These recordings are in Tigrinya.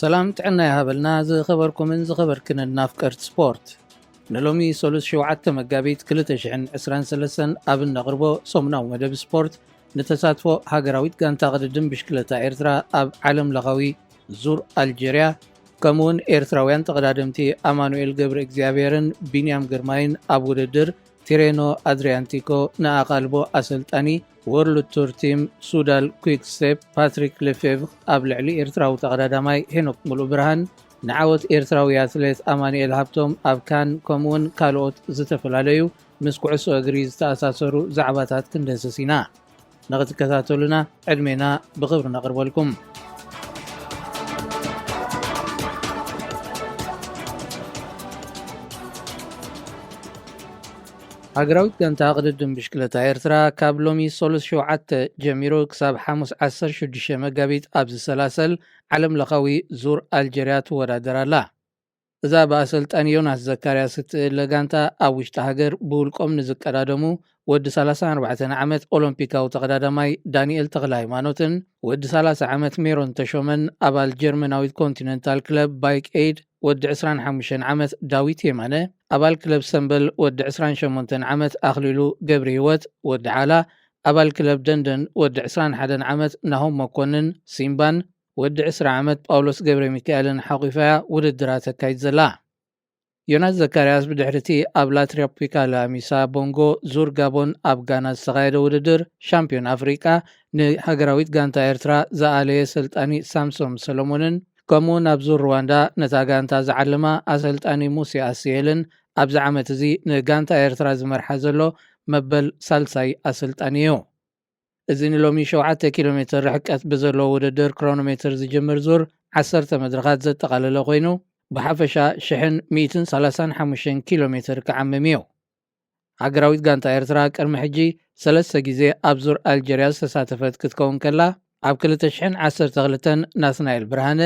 ሰላም ጥዕና ይሃበልና ዝኸበርኩምን ዝኸበርክንን ናፍቀርት ስፖርት። ንሎሚ ሰሉስ ሸውዓተ መጋቢት ክልተ ሽሕን ዕስራን ሰለስተን ኣብ እነቕርቦ ሰሙናዊ መደብ ስፖርት፣ ንተሳትፎ ሃገራዊት ጋንታ ቅድድም ብሽክለታ ኤርትራ ኣብ ዓለም ለኻዊ ዙር ኣልጀርያ፣ ከምኡውን ኤርትራውያን ተቐዳደምቲ ኣማኑኤል ገብረ እግዚኣብሔርን ቢንያም ግርማይን ኣብ ውድድር ቲሬኖ ኣድሪያንቲኮ ንኣቓልቦ ኣሰልጣኒ ወርልድ ቱር ቲም ሱዳል ኩክ ስቴፕ ፓትሪክ ሌፌቭር ኣብ ልዕሊ ኤርትራዊ ተቐዳዳማይ ሄኖክ ሙሉእ ብርሃን፣ ንዓወት ኤርትራዊ ኣትሌት ኣማኑኤል ሃብቶም ኣብ ካን፣ ከምኡውን ካልኦት ዝተፈላለዩ ምስ ኩዕሶ እግሪ ዝተኣሳሰሩ ዛዕባታት ክንደስስ ኢና። ንኽትከታተሉና ዕድሜና ብኽብሪ ነቕርበልኩም። ሃገራዊት ጋንታ ቅድድም ብሽክለታ ኤርትራ ካብ ሎሚ ሰሉስ ሸውዓተ ጀሚሩ ክሳብ ሓሙስ ዓሰርተ ሽዱሽተ መጋቢት ኣብ ዝሰላሰል ዓለም ለኻዊ ዙር ኣልጀርያ ትወዳደር ኣላ። እዛ ብኣሰልጣኒ ዮናስ ዘካርያስ እትእለ ጋንታ ኣብ ውሽጢ ሃገር ብውልቆም ንዝቀዳደሙ ወዲ ሰላሳን ኣርባዕተን ዓመት ኦሎምፒካዊ ተቐዳዳማይ ዳንኤል ተኽለ ሃይማኖትን ወዲ ሰላሳ ዓመት ሜሮን ተሾመን ኣባል ጀርመናዊት ኮንቲነንታል ክለብ ባይክ ኤይድ፣ ወዲ ዕስራን ሓሙሽተን ዓመት ዳዊት የማነ ኣባል ክለብ ሰምበል፣ ወዲ ዕስራን ሸሞንተን ዓመት ኣኽሊሉ ገብረ ህይወት፣ ወዲ ዓላ ኣባል ክለብ ደንደን፣ ወዲ ዕስራን ሓደን ዓመት ናሆም መኮንን ሲምባን ወዲ ዕስራ ዓመት ጳውሎስ ገብረ ሚካኤልን ሓቑፋ እያ ውድድራ ተካይድ ዘላ። ዮናስ ዘካርያስ ብድሕሪ እቲ ኣብ ላትሮፒካላ ሚሳ ቦንጎ ዙር ጋቦን ኣብ ጋና ዝተኻየደ ውድድር ሻምፒዮን ኣፍሪቃ ንሃገራዊት ጋንታ ኤርትራ ዝኣለየ ሰልጣኒ ሳምሶም ሰሎሞንን ከምኡውን ኣብ ዙር ሩዋንዳ ነታ ጋንታ ዝዓለማ ኣሰልጣኒ ሙሴ ኣስየልን ኣብዚ ዓመት እዚ ንጋንታ ኤርትራ ዝመርሓ ዘሎ መበል ሳልሳይ ኣሰልጣኒ እዩ። እዚ ንሎሚ ሸውዓተ ኪሎ ሜትር ርሕቀት ብዘለዎ ውድድር ክሮኖሜትር ዝጅምር ዙር ዓሰርተ መድረኻት ዘጠቓለለ ኮይኑ፣ ብሓፈሻ ሽሕን ሚእትን ሰላሳን ሓሙሽተን ኪሎ ሜትር ክዓምም እዩ። ሃገራዊት ጋንታ ኤርትራ ቅድሚ ሕጂ ሰለስተ ግዜ ኣብ ዙር ኣልጀርያ ዝተሳተፈት ክትከውን ከላ፣ ኣብ ክልተ ሽሕን ዓሰርተ ክልተን ናትናኤል ብርሃነ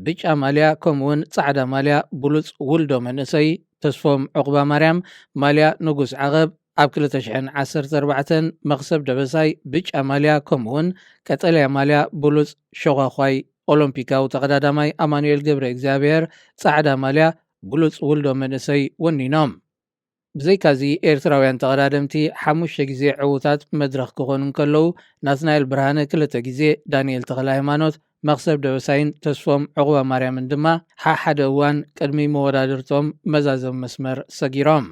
ብጫ ማልያ፣ ከምኡውን ጻዕዳ ማልያ ብሉጽ ውልዶ መንእሰይ ተስፎም ዑቕባ ማርያም፣ ማልያ ንጉስ ዓቐብ፣ ኣብ ክልተ ሽሕን ዓሰርተ ኣርባዕተን መኽሰብ ደበሳይ ብጫ ማልያ፣ ከምኡውን ቀጠልያ ማልያ ብሉጽ ሸዃዃይ ኦሎምፒካዊ ተቐዳዳማይ ኣማኑኤል ገብረ እግዚኣብሔር፣ ጻዕዳ ማልያ ብሉጽ ውልዶ መንእሰይ ወኒኖም። ብዘይካዚ ኤርትራውያን ተቐዳደምቲ ሓሙሽተ ግዜ ዕዉታት መድረኽ ክኾኑ እንከለዉ፣ ናትናኤል ብርሃነ ክልተ ግዜ፣ ዳንኤል ተኽለ ሃይማኖት፣ መኽሰብ ደበሳይን ተስፎም ዑቕባ ማርያምን ድማ ሓሓደ እዋን ቅድሚ መወዳድርቶም መዛዘም መስመር ሰጊሮም።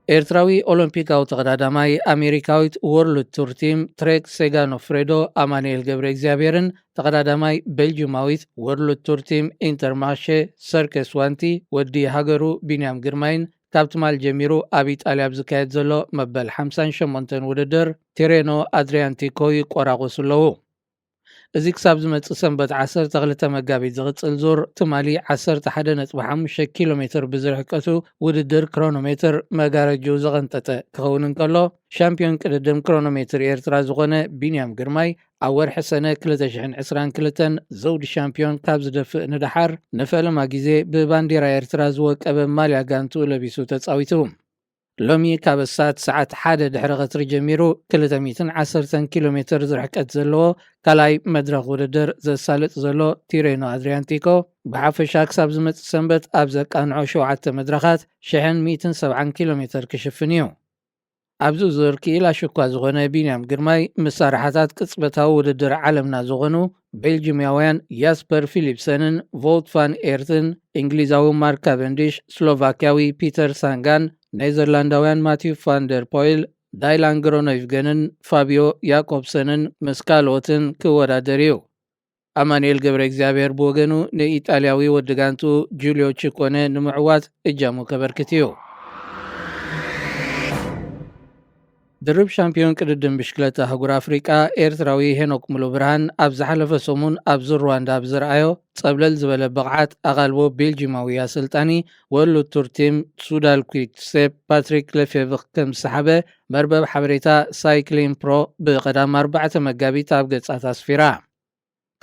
ኤርትራዊ ኦሎምፒካዊ ተቐዳዳማይ ኣሜሪካዊት ወርልድ ቱር ቲም ትሬክ ሴጋኖፍሬዶ ኣማኑኤል ገብረ እግዚኣብሔርን ተቐዳዳማይ ቤልጅማዊት ወርልድ ቱር ቲም ኢንተርማርሼ ሰርኬስ ዋንቲ ወዲ ሃገሩ ቢንያም ግርማይን ካብ ትማል ጀሚሩ ኣብ ኢጣልያ ኣብ ዝካየድ ዘሎ መበል ሓምሳን ሸሞንተን ውድድር ቲሬኖ ኣድሪያንቲኮ ይቆራቆሱ ኣለዉ። እዚ ክሳብ ዝመጽእ ሰንበት ዓሰርተ ክልተ መጋቢት ዝቕጽል ዙር ትማሊ ዓሰርተ ሓደ ነጥቢ ሓሙሽተ ኪሎ ሜትር ብዝርሕቀቱ ውድድር ክሮኖሜትር መጋረጅኡ ዘቐንጠጠ ክኸውን እንከሎ፣ ሻምፒዮን ቅድድም ክሮኖሜትር ኤርትራ ዝኾነ ቢንያም ግርማይ ኣብ ወርሒ ሰነ ክልተ ሽሕን ዕስራን ክልተን ዘውዲ ሻምፒዮን ካብ ዝደፍእ ንደሓር፣ ንፈለማ ግዜ ብባንዲራ ኤርትራ ዝወቀበ ማልያ ጋንትኡ ለቢሱ ተጻዊቱ። ሎሚ ካብ ኣሳት ሰዓት ሓደ ድሕሪ ቀትሪ ጀሚሩ ክልተ ሚእትን ዓሰርተን ኪሎ ሜትር ዝርሕቀት ዘለዎ ካልኣይ መድረኽ ውድድር ዘሳልጥ ዘሎ ቲሬኖ ኣድሪያንቲኮ፣ ብሓፈሻ ክሳብ ዝመጽእ ሰንበት ኣብ ዘቃንዖ ሸውዓተ መድረኻት ሽሕን ሚእትን ሰብዓን ኪሎ ሜትር ክሽፍን እዩ። ኣብዚ ዙር ክኢላ ሽኳ ዝኾነ ቢንያም ግርማይ፣ መሳርሓታት ቅጽበታዊ ውድድር ዓለምና ዝኾኑ ቤልጅምያውያን ያስፐር ፊሊፕሰንን ቮውት ቫን ኤርትን፣ እንግሊዛዊ ማርክ ካቨንዲሽ፣ ስሎቫክያዊ ፒተር ሳንጋን፣ ኔዘርላንዳውያን ማቲው ፋን ደር ፖይል፣ ዳይላን ግሮኖይቭገንን ፋቢዮ ያኮብሰንን ምስ ካልኦትን ክወዳደር እዩ። ኣማኑኤል ገብረ እግዚኣብሔር ብወገኑ ንኢጣልያዊ ወዲ ጋንቱ ጁልዮ ቺኮነ ንምዕዋት እጃሙ ከበርክት እዩ። ድርብ ሻምፒዮን ቅድድም ብሽክለታ ኣህጉር ኣፍሪቃ ኤርትራዊ ሄኖክ ሙሉ ብርሃን ኣብ ዝሓለፈ ሰሙን ኣብ ዙር ሩዋንዳ ኣብ ዝረኣዮ ጸብለል ዝበለ ብቕዓት ኣቓልቦ ቤልጂማዊ ኣሰልጣኒ ወርልድ ቱር ቲም ሱዳል ኩይክ ስቴፕ ፓትሪክ ሌፌቭር ከም ዝሰሓበ መርበብ ሓበሬታ ሳይክሊን ፕሮ ብቐዳም ኣርባዕተ መጋቢት ኣብ ገጻት ኣስፊራ።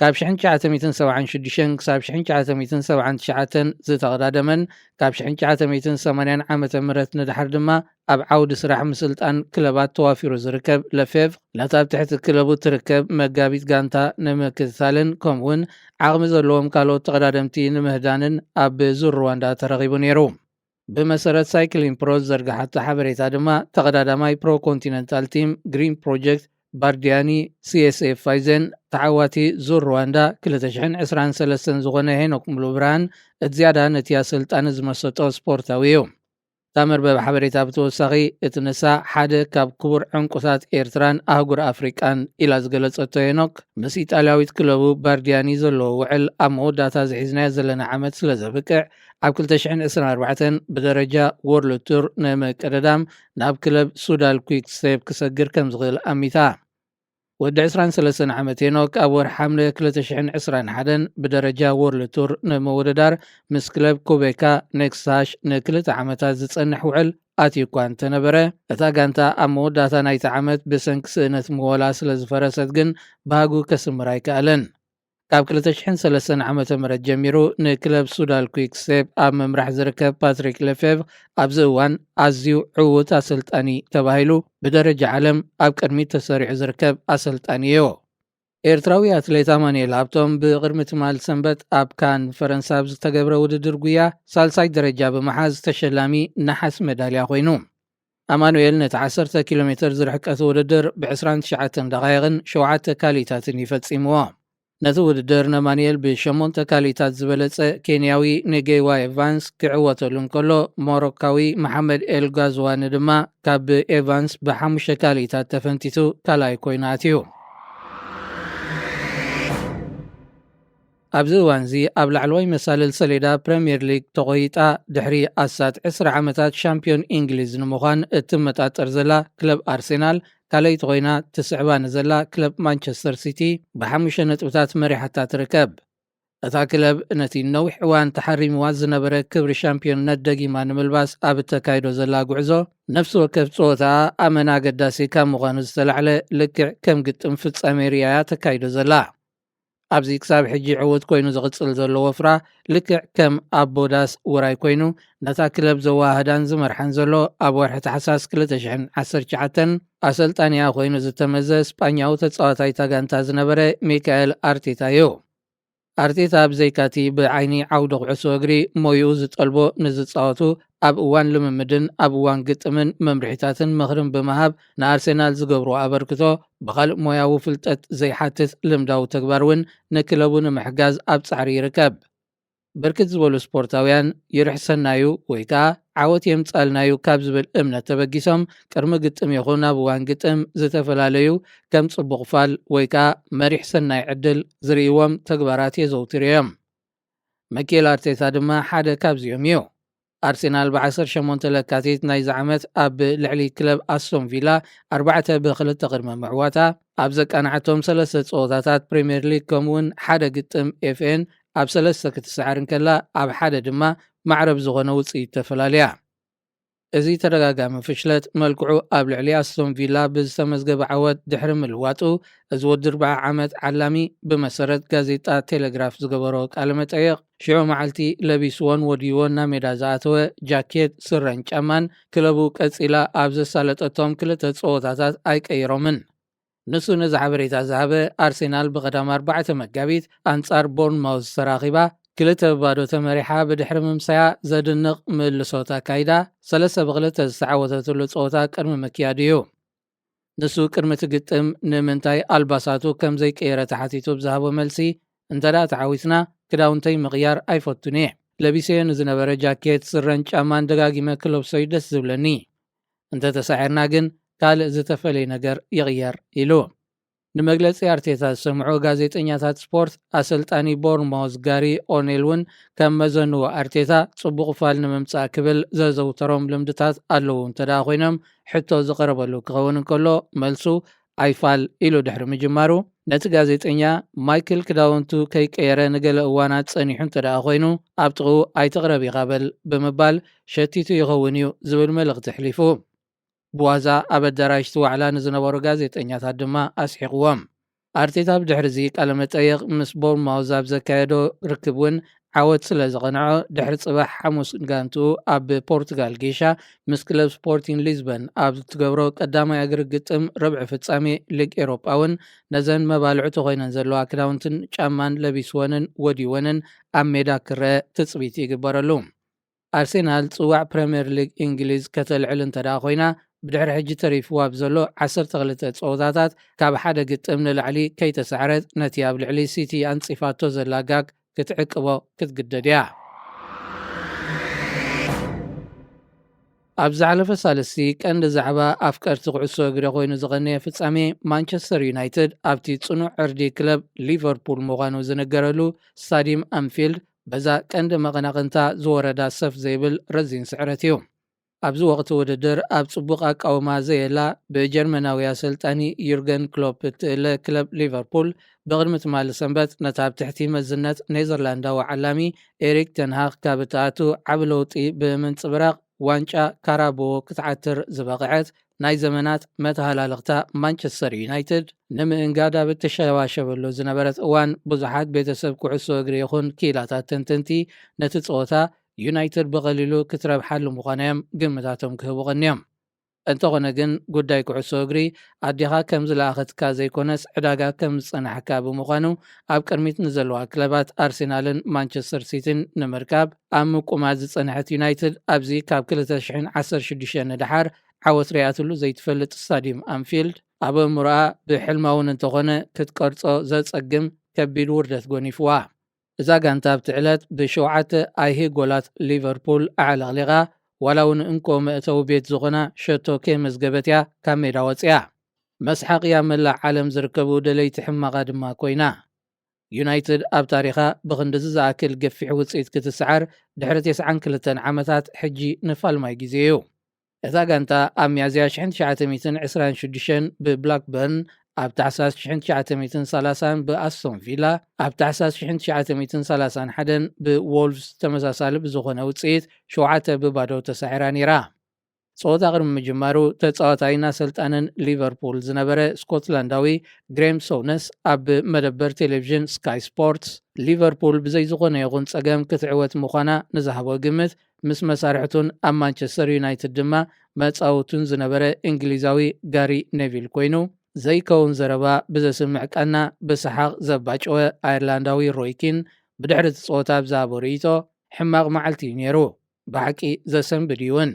ካብ ሽሕን ትሽዓተ ሚእትን ሰብዓን ሽዱሽተን ክሳብ ሽሕን ትሽዓተ ሚእትን ሰብዓን ትሽዓተን ዝተቐዳደመን ካብ ሽሕን ትሽዓተ ሚእትን ሰማንያን ዓመተ ምህረት ንድሓር ድማ ኣብ ዓውዲ ስራሕ ምስልጣን ክለባት ተዋፊሩ ዝርከብ ለፌቭ፣ ነታ ኣብ ትሕቲ ክለቡ ትርከብ መጋቢት ጋንታ ንምክትታልን ከምኡውን ዓቕሚ ዘለዎም ካልኦት ተቐዳደምቲ ንምህዳንን ኣብ ዙር ሩዋንዳ ተረኺቡ ነይሩ። ብመሰረት ሳይክሊን ፕሮ ዝዘርግሓቶ ሓበሬታ ድማ ተቐዳዳማይ ፕሮ ኮንቲነንታል ቲም ግሪን ፕሮጀክት ባርዲያኒ ሲኤስኤፍ ፋይዘን ተዓዋቲ ዙር ሩዋንዳ ክልተ ሽሕን ዕስራን ሰለስተን ዝኾነ ሄኖክ ሙሉብርሃን እቲ ዝያዳ ነቲ ኣሰልጣኒ ዝመሰጦ ስፖርታዊ እዩ። እታ መርበብ ሓበሬታ ብተወሳኺ እቲ ንሳ ሓደ ካብ ክቡር ዕንቁታት ኤርትራን ኣህጉር ኣፍሪቃን ኢላ ዝገለጸቶ ሄኖክ ምስ ኢጣልያዊት ክለቡ ባርዲያኒ ዘለዎ ውዕል ኣብ መወዳእታ ዝሒዝናዮ ዘለና ዓመት ስለ ዘብቅዕ ኣብ ክልተ ሽሕን ዕስራን ኣርባዕተን ብደረጃ ወርልድ ቱር ንምቅድዳም ናብ ክለብ ሱዳል ኩክ ስቴፕ ክሰግር ከም ዝኽእል ኣሚታ። ወዲ ዕስራን ሰለስተን ዓመት ሄኖክ ኣብ ወርሒ ሓምለ ክልተ ሽሕን ዕስራን ሓደን ብደረጃ ወርልድ ቱር ንምውድዳር ምስ ክለብ ኩቤካ ኔክስት ሃሽ ንክልተ ዓመታት ዝጸንሕ ውዕል ኣትዩ እኳ እንተነበረ፣ እታ ጋንታ ኣብ መወዳእታ ናይቲ ዓመት ብሰንኪ ስእነት ምወላ ስለ ዝፈረሰት ግን ባህጉ ከስምር ኣይከኣለን። ካብ ክልተ ሽሕን ሰለስተን ዓመተ ምህረት ጀሚሩ ንክለብ ሱዳል ኩክ ስቴፕ ኣብ ምምራሕ ዝርከብ ፓትሪክ ለፌቭ ኣብዚ እዋን ኣዝዩ ዕዉት ኣሰልጣኒ ተባሂሉ ብደረጃ ዓለም ኣብ ቅድሚት ተሰሪዑ ዝርከብ ኣሰልጣኒ እዩ። ኤርትራዊ ኣትሌት ኣማኑኤል ሃብቶም ብቕድሚ ትማል ሰንበት ኣብ ካን ፈረንሳ ኣብ ዝተገብረ ውድድር ጉያ ሳልሳይ ደረጃ ብምሓዝ ተሸላሚ ነሓስ መዳልያ ኮይኑ። ኣማኑኤል ነቲ ዓሰርተ ኪሎ ሜትር ዝርሕቀት ውድድር ብ ዕስራን ትሽዓተን ደቓይቕን ሸውዓተ ካሊእታትን እዩ ፈጺምዎ። ነቲ ውድድር ነማንኤል ብሸሞንተ ካሊእታት ዝበለጸ ኬንያዊ ንጌዋ ኤቫንስ ክዕወተሉ እንከሎ፣ ሞሮካዊ መሓመድ ኤል ጋዝዋኒ ድማ ካብ ኤቫንስ ብሓሙሽተ ካሊእታት ተፈንቲቱ ካልኣይ ኮይኑ ኣትዩ። ኣብዚ እዋንዚ ኣብ ላዕለዋይ መሳልል ሰሌዳ ፕረምየር ሊግ ተቖይጣ ድሕሪ ኣስታት ዕስራ ዓመታት ሻምፒዮን እንግሊዝ ንምዃን እትመጣጠር ዘላ ክለብ ኣርሴናል ካልኣይቲ ኮይና ትስዕባ ንዘላ ክለብ ማንቸስተር ሲቲ ብሓሙሽተ ነጥብታት መሪሓታ ትርከብ። እታ ክለብ ነቲ ነዊሕ እዋን ተሓሪምዋ ዝነበረ ክብሪ ሻምፒዮንነት ደጊማ ንምልባስ ኣብ እተካይዶ ዘላ ጉዕዞ፣ ነፍሲ ወከፍ ጸወታኣ ኣመና ኣገዳሲ ካብ ምዃኑ ዝተላዕለ ልክዕ ከም ግጥም ፍጻሜ ርእያያ ተካይዶ ዘላ። ኣብዚ ክሳብ ሕጂ ዕዉት ኮይኑ ዝቕጽል ዘሎ ወፍራ፣ ልክዕ ከም ኣቦ ዳስ ውራይ ኮይኑ ነታ ክለብ ዘወሃህዳን ዝመርሓን ዘሎ ኣብ ወርሒ ታሕሳስ ክልተ ሽሕን ዓሰርተ ትሽዓተን ኣሰልጣኒኣ ኮይኑ ዝተመዘ ስጳኛዊ ተጻዋታይ እታ ጋንታ ዝነበረ ሚካኤል ኣርቴታ እዩ። ኣርቴታ ብዘይካቲ ብዓይኒ ዓውዲ ኩዕሶ እግሪ ሞይኡ ዝጠልቦ ንዝጻወቱ ኣብ እዋን ልምምድን ኣብ እዋን ግጥምን መምርሒታትን ምኽርን ብምሃብ ንኣርሴናል ዝገብሮ ኣበርክቶ ብኻልእ ሞያዊ ፍልጠት ዘይሓትት ልምዳዊ ተግባር እውን ንክለቡ ንምሕጋዝ ኣብ ጻዕሪ ይርከብ። ብርክት ዝበሉ ስፖርታውያን ይርሕሰናዩ ወይ ከኣ ዓወት የምጻልናዩ ካብ ዝብል እምነት ተበጊሶም ቅድሚ ግጥም ይኹን ኣብ እዋን ግጥም ዝተፈላለዩ ከም ጽቡቕ ፋል ወይ ከኣ መሪሕ ሰናይ ዕድል ዝርእይዎም ተግባራት የዘውትሩ እዮም። መኬል ኣርቴታ ድማ ሓደ ካብዚኦም እዩ። ኣርሴናል ብ ዓሰርተ ሸሞንተ ለካቲት ናይዚ ዓመት ኣብ ልዕሊ ክለብ ኣስቶን ቪላ ኣርባዕተ ብ ክልተ ቅድሚ ምዕዋታ፣ ኣብ ዘቃንዓቶም ሰለስተ ጸወታታት ፕሪምየር ሊግ ከምኡውን ሓደ ግጥም ኤፍኤን ኣብ ሰለስተ ክትሰዓር እንከላ፣ ኣብ ሓደ ድማ ማዕረብ ዝኾነ ውጽኢት ተፈላልያ። እዚ ተደጋጋሚ ፍሽለት መልክዑ ኣብ ልዕሊ ኣስቶን ቪላ ብዝተመዝገበ ዓወት ድሕሪ ምልዋጡ፣ እዚ ወዲ ኣርብዓ ዓመት ዓላሚ ብመሰረት ጋዜጣ ቴሌግራፍ ዝገበሮ ቃለ መጠየቕ፣ ሽዑ መዓልቲ ለቢስዎን ወድይዎን ናብ ሜዳ ዝኣተወ ጃኬት፣ ስረን ጫማን ክለቡ ቀጺላ ኣብ ዘሳለጠቶም ክልተ ጸወታታት ኣይቀይሮምን። ንሱ ነዚ ሓበሬታ ዝሃበ ኣርሴናል ብቐዳም ኣርባዕተ መጋቢት ኣንጻር ቦርንማውዝ ተራኺባ ክልተ ብባዶ ተመሪሓ ብድሕሪ ምምሳያ ዘድንቕ ምልሶት ኣካይዳ ሰለስተ ብክልተ ዝተዓወተትሉ ጸወታ ቅድሚ ምክያዱ እዩ። ንሱ ቅድሚ እቲ ግጥም ንምንታይ ኣልባሳቱ ከም ዘይቀየረ ተሓቲቱ ብዝሃቦ መልሲ፣ "እንተ ደኣ ተዓዊትና ክዳውንተይ ምቕያር ኣይፈቱን እየ። ለቢሰዮ ንዝነበረ ጃኬት፣ ስረን ጫማን ደጋጊመ ክለብሶ እዩ ደስ ዝብለኒ። እንተ ተሳዒርና ግን ካልእ ዝተፈለየ ነገር ይቕየር" ኢሉ። ንመግለጺ ኣርቴታ ዝሰምዑ ጋዜጠኛታት ስፖርት፣ ኣሰልጣኒ ቦርንማውዝ ጋሪ ኦኔል እውን ከም መዘንዎ ኣርቴታ ጽቡቕ ፋል ንምምጻእ ክብል ዘዘውተሮም ልምድታት ኣለዉ እንተ ደኣ ኮይኖም፣ ሕቶ ዝቐረበሉ ክኸውን እንከሎ፣ መልሱ ኣይፋል ኢሉ ድሕሪ ምጅማሩ፣ ነቲ ጋዜጠኛ፣ "ማይክል ክዳውንቱ ከይቀየረ ንገለ እዋናት ጸኒሑ እንተ ደኣ ኮይኑ፣ ኣብ ጥቕኡ ኣይትቕረብ ኢኻ በል" ብምባል፣ "ሸቲቱ ይኸውን እዩ" ዝብል መልእኽቲ ኣሕሊፉ። ብዋዛ ኣብ ኣዳራሽ እቲ ዋዕላ ንዝነበሩ ጋዜጠኛታት ድማ ኣስሒቕዎም። ኣርቴታ ብድሕሪ እዚ ቃለ መጠይቕ ምስ ቦርንማውዝ ኣብ ዘካየዶ ርክብ እውን ዓወት ስለ ዘቐንዖ፣ ድሕሪ ጽባሕ ሓሙስ ንጋንትኡ ኣብ ፖርቱጋል ጌሻ ምስ ክለብ ስፖርቲን ሊዝበን ኣብ ትገብሮ ቀዳማይ እግሪ ግጥም ርብዒ ፍጻሜ ሊግ ኤሮጳ እውን ነዘን መባልዕቱ ኮይነን ዘለዋ ክዳውንትን ጫማን ለቢስወንን ወዲወንን ኣብ ሜዳ ክረአ ትጽቢት ይግበረሉ። ኣርሴናል ጽዋዕ ፕረምየር ሊግ እንግሊዝ ከተልዕል እንተ ደኣ ኮይና፣ ብድሕሪ ሕጂ ተሪፍዋ ብዘሎ ዓሰርተ ክልተ ጸወታታት ካብ ሓደ ግጥም ንላዕሊ ከይተሳዕረት፣ ነቲ ኣብ ልዕሊ ሲቲ ኣንጺፋቶ ዘላ ጋግ ክትዕቅቦ ክትግደድ እያ። ኣብ ዝሓለፈ ሳልስቲ ቀንዲ ዛዕባ ኣፍቀርቲ ኩዕሶ እግሪ ኮይኑ ዝቐነየ ፍጻሜ፣ ማንቸስተር ዩናይትድ ኣብቲ ጽኑዕ ዕርዲ ክለብ ሊቨርፑል ምዃኑ ዝነገረሉ ስታዲየም ኣንፊልድ በዛ ቀንዲ መቐናቕንታ ዝወረዳ ሰፍ ዘይብል ረዚን ስዕረት እዩ። ኣብዚ ወቕቲ ውድድር ኣብ ጽቡቕ ኣቃውማ ዘየላ ብጀርመናዊ ኣሰልጣኒ ዩርገን ክሎፕ እትእለ ክለብ ሊቨርፑል፣ ብቕድሚ ትማሊ ሰንበት ነታ ኣብ ትሕቲ መዝነት ኔዘርላንዳዊ ዓላሚ ኤሪክ ተንሃግ ካብ እትኣቱ ዓቢ ለውጢ ብምንጽብራቕ ዋንጫ ካራቦ ክትዓትር ዝበቕዐት ናይ ዘመናት መተሃላልኽታ ማንቸስተር ዩናይትድ ንምእንጋድ ኣብ እተሸባሸበሉ ዝነበረት እዋን፣ ብዙሓት ቤተሰብ ኩዕሶ እግሪ ይኹን ክኢላታት ተንተንቲ ነቲ ጸወታ ዩናይትድ ብቐሊሉ ክትረብሓሉ ምዃና እዮም ግምታቶም ክህቡ ቀንዮም። እንተኾነ ግን፣ ጉዳይ ኩዕሶ እግሪ ኣዴኻ ከም ዝለኣኸትካ ዘይኮነስ፣ ዕዳጋ ከም ዝጸናሕካ ብምዃኑ፣ ኣብ ቅድሚት ንዘለዋ ክለባት ኣርሴናልን ማንቸስተር ሲቲን ንምርካብ ኣብ ምቁማት ዝጸንሐት ዩናይትድ፣ ኣብዚ ካብ ክልተ ሽሕን ዓሰርተ ሽዱሽተን ንደሓር ዓወት ርኣትሉ ዘይትፈልጥ ስታዲየም ኣንፊልድ፣ ኣብ ኣእምሮኣ ብሕልማ እውን እንተኾነ ክትቀርጾ ዘጸግም ከቢድ ውርደት ጎኒፍዋ። እዛ ጋንታ ኣብቲ ዕለት ብሸውዓተ ኣይሂ ጎላት ሊቨርፑል ኣዕለቕሊቓ፣ ዋላ እውን እንኮ መእተዊ ቤት ዝኾና ሸቶ ከየመዝገበት እያ ካብ ሜዳ ወፂኣ። መስሓቕ እያ መላእ ዓለም ዝርከቡ ደለይቲ ሕማቓ ድማ ኮይና። ዩናይትድ ኣብ ታሪኻ ብኽንድዚ ዝኣክል ገፊሕ ውፅኢት ክትሰዓር ድሕሪ ተስዓን ክልተን ዓመታት ሕጂ ንፋልማይ ግዜ እዩ። እታ ጋንታ ኣብ ሚያዝያ ሽሕን ትሽዓተ ሚእትን ዕስራን ሽዱሽተን ብብላክበርን፣ ኣብ ታሕሳስ ሽሕን ትሽዓተ ሚእትን ሰላሳን ብኣስቶን ቪላ፣ ኣብ ታሕሳስ ሽሕን ትሽዓተ ሚእትን ሰላሳን ሓደን ብዎልቭስ ተመሳሳሊ ብዝኾነ ውፅኢት ሸውዓተ ብባዶ ተሳዒራ ነይራ። ጸወታ ቅድሚ ምጅማሩ፣ ተጻዋታይን ኣሰልጣንን ሊቨርፑል ዝነበረ ስኮትላንዳዊ ግሬም ሶውነስ ኣብ መደበር ቴሌቪዥን ስካይ ስፖርትስ፣ ሊቨርፑል ብዘይ ዝኾነ ይኹን ጸገም ክትዕወት ምዃና ንዝሃቦ ግምት፣ ምስ መሳርሕቱን ኣብ ማንቸስተር ዩናይትድ ድማ መጻውቱን ዝነበረ እንግሊዛዊ ጋሪ ኔቪል ኮይኑ፣ ዘይከውን ዘረባ ብዘስምዕ ቃና ብሰሓቕ ዘባጨወ ኣየርላንዳዊ ሮይ ኪን፣ ብድሕሪ እቲ ጸወታ ኣብ ዝሃቦ ርእይቶ፣ "ሕማቕ መዓልቲ እዩ ነይሩ፣ ብሓቂ ዘሰንብድ እዩ እውን።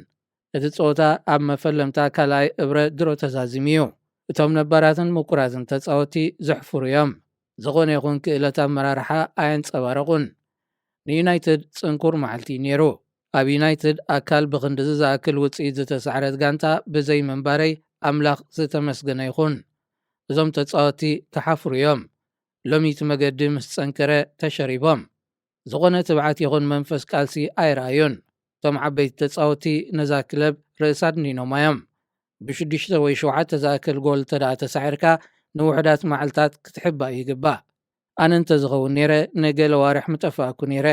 እቲ ጸወታ ኣብ መፈለምታ ካልኣይ እብረ ድሮ ተዛዚሙ እዩ። እቶም ነባራትን ምኩራትን ተጻወትቲ ዘሕፍሩ እዮም። ዝኾነ ይኹን ክእለት ኣመራርሓ ኣየንጸባረቑን። ንዩናይትድ ጽንኩር መዓልቲ እዩ ነይሩ። ኣብ ዩናይትድ ኣካል ብኽንድዚ ዝኣክል ውጽኢት ዝተሳዕረት ጋንታ ብዘይ ምንባረይ ኣምላኽ ዝተመስገነ ይኹን። እዞም ተጻወትቲ ክሓፍሩ እዮም። ሎሚ እቲ መገዲ ምስ ጸንከረ ተሸሪቦም። ዝኾነ ትብዓት ይኹን መንፈስ ቃልሲ ኣይረኣዩን። እቶም ዓበይቲ ተጻወትቲ ነዛ ክለብ ርእሳ ኣድኒኖማ እዮም። ብሽዱሽተ ወይ ሸውዓተ ዝኣክል ጎል እንተ ደኣ ተሳዒርካ፣ ንውሑዳት መዓልታት ክትሕባእ ይግባእ። ኣነ እንተ ዝኸውን ነይረ፣ ንገለ ዋርሕ ምጠፋእኩ ነይረ።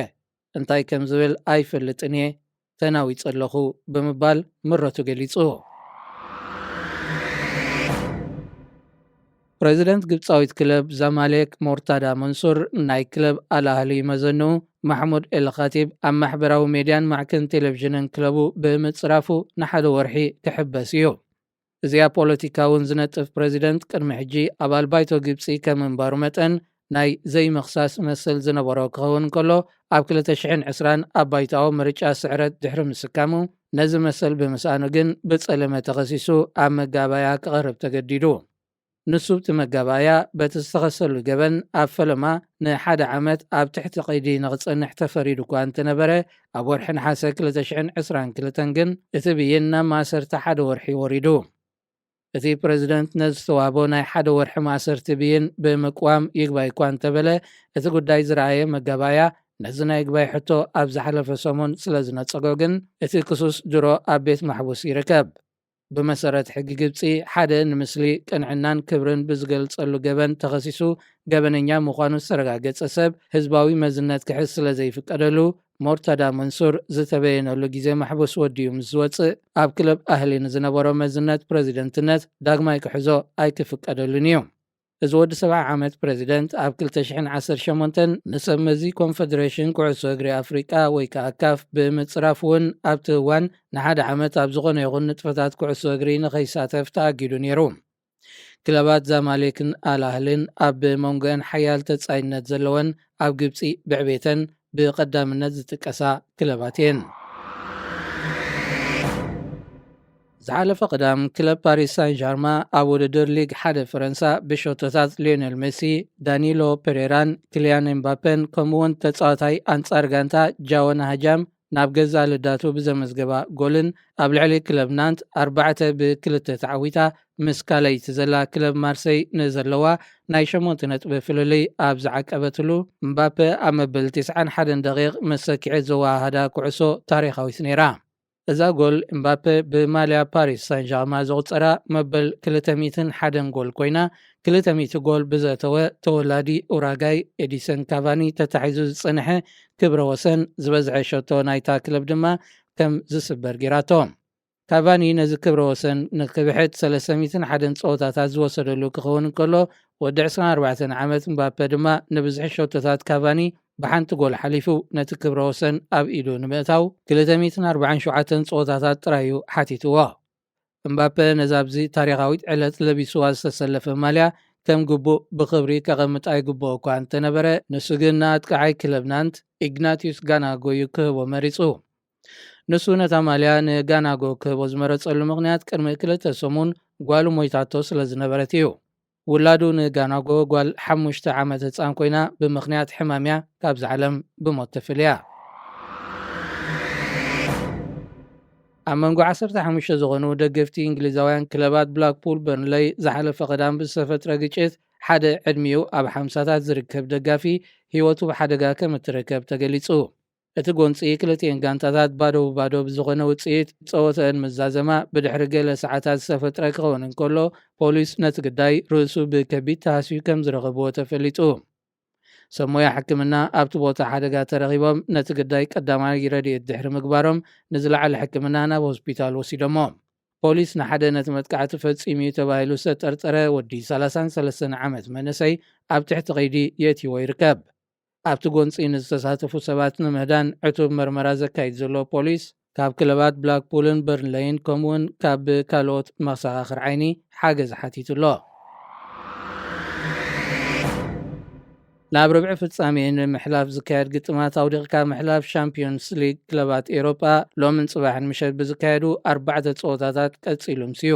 እንታይ ከም ዝብል ኣይፈልጥን እየ፣ ተናዊጸ ኣለኹ" ብምባል ምረቱ ገሊጹ። ፕረዚደንት ግብጻዊት ክለብ ዛማሌክ ሞርታዳ መንሱር፣ ናይ ክለብ ኣል ኣህሊ መዘንኡ ማሕሙድ ኤል ኻቲብ ኣብ ማሕበራዊ ሜድያን ማዕከን ቴሌቪዥንን ክለቡ ብምጽራፉ ንሓደ ወርሒ ክሕበስ እዩ። እዚኣ ፖለቲካውን ዝነጥፍ ፕረዚደንት ቅድሚ ሕጂ ኣባል ባይቶ ግብጺ ከም ምንባሩ መጠን ናይ ዘይምኽሳስ መሰል ዝነበሮ ክኸውን ከሎ፣ ኣብ ክልተ ሽሕን ዕስራን ኣብ ባይቶኣዊ ምርጫ ስዕረት ድሕሪ ምስካሙ፣ ነዚ መሰል ብምስኣኑ ግን ብጸለመ ተኸሲሱ ኣብ መጋባእያ ክቐርብ ተገዲዱ። ንሱ ኣብቲ መጋባእያ በቲ ዝተኸሰሉ ገበን ኣብ ፈለማ ንሓደ ዓመት ኣብ ትሕቲ ቀይዲ ንኽጸንሕ ተፈሪዱ እኳ እንተነበረ፣ ኣብ ወርሒ ነሓሰ ክልተ ሽሕን ዕስራን ክልተን ግን እቲ ብይን ናብ ማእሰርቲ ሓደ ወርሒ ወሪዱ። እቲ ፕረዚደንት ነዚ ዝተዋህቦ ናይ ሓደ ወርሒ ማእሰርቲ ብይን ብምቅዋም ይግባይ እኳ እንተበለ፣ እቲ ጉዳይ ዝረኣየ መጋባእያ ነዚ ናይ ይግባይ ሕቶ ኣብ ዝሓለፈ ሰሙን ስለ ዝነጸጎ ግን እቲ ክሱስ ድሮ ኣብ ቤት ማሕቡስ ይርከብ። ብመሰረት ሕጊ ግብጺ፣ ሓደ ንምስሊ ቅንዕናን ክብርን ብዝገልጸሉ ገበን ተኸሲሱ ገበነኛ ምዃኑ ዝተረጋገጸ ሰብ ህዝባዊ መዝነት ክሕዝ ስለ ዘይፍቀደሉ፣ ሞርታዳ መንሱር ዝተበየነሉ ግዜ ማሕቡስ ወዲኡ ምስ ዝወጽእ፣ ኣብ ክለብ ኣህሊ ንዝነበሮ መዝነት ፕረዚደንትነት ዳግማይ ክሕዞ ኣይክፍቀደሉን እዩ። እዚ ወዲ ሰብዓ ዓመት ፕረዚደንት ኣብ ክልተ ሽሕን ዓሰርተ ሸሞንተን ንሰብ መዚ ኮንፈደሬሽን ኩዕሶ እግሪ ኣፍሪቃ ወይ ከዓ ካፍ ብምፅራፍ እውን ኣብቲ እዋን ንሓደ ዓመት ኣብ ዝኾነ ይኹን ንጥፈታት ኩዕሶ እግሪ ንኸይሳተፍ ተኣጊዱ ነይሩ። ክለባት ዛማሌክን ኣልኣህልን ኣብ መንጎአን ሓያል ተጻይነት ዘለወን ኣብ ግብጺ ብዕቤተን ብቐዳምነት ዝጥቀሳ ክለባት እየን። ዝሓለፈ ቀዳም ክለብ ፓሪስ ሳን ጃርማ ኣብ ውድድር ሊግ ሓደ ፈረንሳ ብሸቶታት ሊዮኔል ሜሲ፣ ዳኒሎ ፔሬራን ክሊያን ኤምባፔን ከምኡውን ተጻዋታይ ኣንጻር ጋንታ ጃወን ሃጃም ናብ ገዛ ልዳቱ ብዘመዝገባ ጎልን ኣብ ልዕሊ ክለብ ናንት ኣርባዕተ ብክልተ ተዓዊታ ምስ ካልኣይቲ ዘላ ክለብ ማርሰይ ንዘለዋ ናይ ሸሞንተ ነጥቢ ፍልልይ ኣብ ዝዓቀበትሉ፣ እምባፔ ኣብ መበል ትስዓን ሓደን ደቂቕ መሰኪዐ ዘወሃሃዳ ኩዕሶ ታሪኻዊት ነይራ። እዛ ጎል እምባፔ ብማልያ ፓሪስ ሳን ጃርማ ዘቑጸራ መበል ክልተ ሚእትን ሓደን ጎል ኮይና፣ ክልተ ሚእቲ ጎል ብዘእተወ ተወላዲ ኡራጋይ ኤዲሰን ካቫኒ ተታሒዙ ዝጸንሐ ክብረ ወሰን ዝበዝሐ ሸቶ ናይታ ክለብ ድማ ከም ዝስበር ገይራቶ። ካቫኒ ነዚ ክብረ ወሰን ንክብሕት ሰለስተ ሚእትን ሓደን ጸወታታት ዝወሰደሉ ክኸውን እንከሎ፣ ወዲ ዕስራን ኣርባዕተን ዓመት እምባፔ ድማ ንብዝሒ ሸቶታት ካቫኒ ብሓንቲ ጎል ሓሊፉ ነቲ ክብረ ወሰን ኣብ ኢዱ ንምእታው ክልተ ሚእትን ኣርባዓን ሸውዓተን ጸወታታት ጥራይ እዩ ሓቲትዎ። እምባፔ ነዛ ኣብዚ ታሪኻዊት ዕለት ለቢስዋ ዝተሰለፈ ማልያ ከም ግቡእ ብኽብሪ ከቐምጣ ይግብኦ እኳ እንተነበረ፣ ንሱ ግን ንኣጥቃዓይ ክለብ ናንት ኢግናቲዩስ ጋናጎ እዩ ክህቦ መሪጹ። ንሱ ነታ ማልያ ንጋናጎ ክህቦ ዝመረጸሉ ምኽንያት ቅድሚ ክልተ ሰሙን ጓሉ ሞይታቶ ስለ ዝነበረት እዩ። ውላዱ ንጋናጎ ጓል ሓሙሽተ ዓመት ህጻን ኮይና ብምኽንያት ሕማም እያ ካብዚ ዓለም ብሞት ተፈልያ። ኣብ መንጎ ዓሰርተ ሓሙሽተ ዝኾኑ ደገፍቲ እንግሊዛውያን ክለባት ብላክፑል በርንለይ ዝሓለፈ ቀዳም ብዝተፈጥረ ግጭት ሓደ ዕድሚኡ ኣብ ሓምሳታት ዝርከብ ደጋፊ ህይወቱ ብሓደጋ ከም እትርከብ ተገሊጹ። እቲ ጎንፂ ክልቲኤን ጋንታታት ባዶ ብባዶ ብዝኾነ ውፅኢት ፀወተአን ምዛዘማ ብድሕሪ ገለ ሰዓታት ዝተፈጥረ ክኸውን እንከሎ፣ ፖሊስ ነቲ ግዳይ ርእሱ ብከቢድ ተሃስዩ ከም ዝረኸብዎ ተፈሊጡ። ሰብ ሞያ ሕክምና ኣብቲ ቦታ ሓደጋ ተረኺቦም ነቲ ግዳይ ቀዳማይ ረድኤት ድሕሪ ምግባሮም ንዝለዓለ ሕክምና ናብ ሆስፒታል ወሲዶሞ። ፖሊስ ንሓደ ነቲ መጥቃዕቲ ፈጺሙ እዩ ተባሂሉ ዝተጠርጠረ ወዲ ሰላሳን ሰለስተን ዓመት መንእሰይ ኣብ ትሕቲ ቀይዲ የእትይዎ ይርከብ። ኣብቲ ጎንፂ ንዝተሳተፉ ሰባት ንምህዳን ዕቱብ መርመራ ዘካይድ ዘሎ ፖሊስ ካብ ክለባት ብላክፑልን በርንለይን ከምኡውን ካብ ካልኦት መሰኻኽር ዓይኒ ሓገዝ ሓቲቱ ኣሎ። ናብ ርብዒ ፍጻሜ ንምሕላፍ ዝካየድ ግጥማት ኣውዲቕካ ምሕላፍ ሻምፒዮንስ ሊግ ክለባት ኤውሮጳ ሎምን ጽባሕን ምሸት ብዝካየዱ ኣርባዕተ ጸወታታት ቀጺሉ ምሲዩ።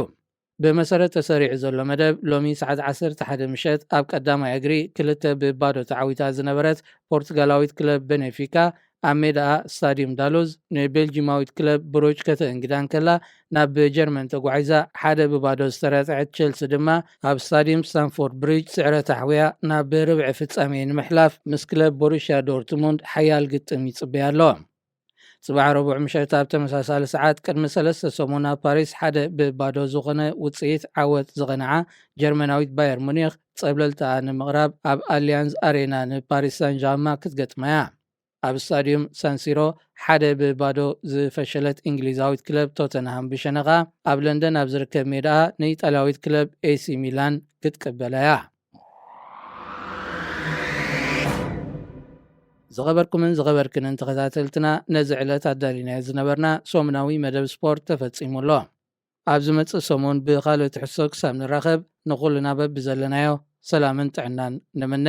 ብመሰረት ተሰሪዑ ዘሎ መደብ ሎሚ ሰዓት ዓሰርተ ሓደ ምሸት ኣብ ቀዳማይ እግሪ ክልተ ብባዶ ተዓዊታ ዝነበረት ፖርቱጋላዊት ክለብ ቤኔፊካ ኣብ ሜዳኣ ስታዲየም ዳሉዝ ንቤልጂማዊት ክለብ ብሩጅ ከተእንግዳ እንከላ፣ ናብ ጀርመን ተጓዒዛ ሓደ ብባዶ ዝተረትዐት ቸልሲ ድማ ኣብ ስታዲየም ስታንፎርድ ብሪጅ ስዕረት ኣሕውያ ናብ ርብዒ ፍጻሜ ንምሕላፍ ምስ ክለብ ቦሩሽያ ዶርትሙንድ ሓያል ግጥም ይጽበያ ኣሎ። ጽባሕ ረቡዕ ምሸት ኣብ ተመሳሳሊ ሰዓት ቅድሚ ሰለስተ ሰሙን ኣብ ፓሪስ ሓደ ብባዶ ዝኾነ ውጽኢት ዓወት ዝቐንዓ ጀርመናዊት ባየር ሙኒኽ ጸብለልታኣ ንምቕራብ ኣብ ኣሊያንዝ ኣሬና ንፓሪስ ሳን ጃርማ ክትገጥማ እያ። ኣብ ስታዲዩም ሳንሲሮ ሓደ ብባዶ ዝፈሸለት እንግሊዛዊት ክለብ ቶተንሃም ብሸነኻ ኣብ ለንደን ኣብ ዝርከብ ሜዳኣ ንኢጣልያዊት ክለብ ኤሲ ሚላን ክትቅበላ እያ። ዝኸበርኩምን ዝኸበርክንን ተኸታተልትና፣ ነዚ ዕለት ኣዳሊናዮ ዝነበርና ሰሙናዊ መደብ ስፖርት ተፈጺሙ ኣሎ። ኣብ ዝመጽእ ሰሙን ብኻልእ ትሕዝቶ ክሳብ ንራኸብ፣ ንኹልና በብዘለናዮ ሰላምን ጥዕናን ንምነ።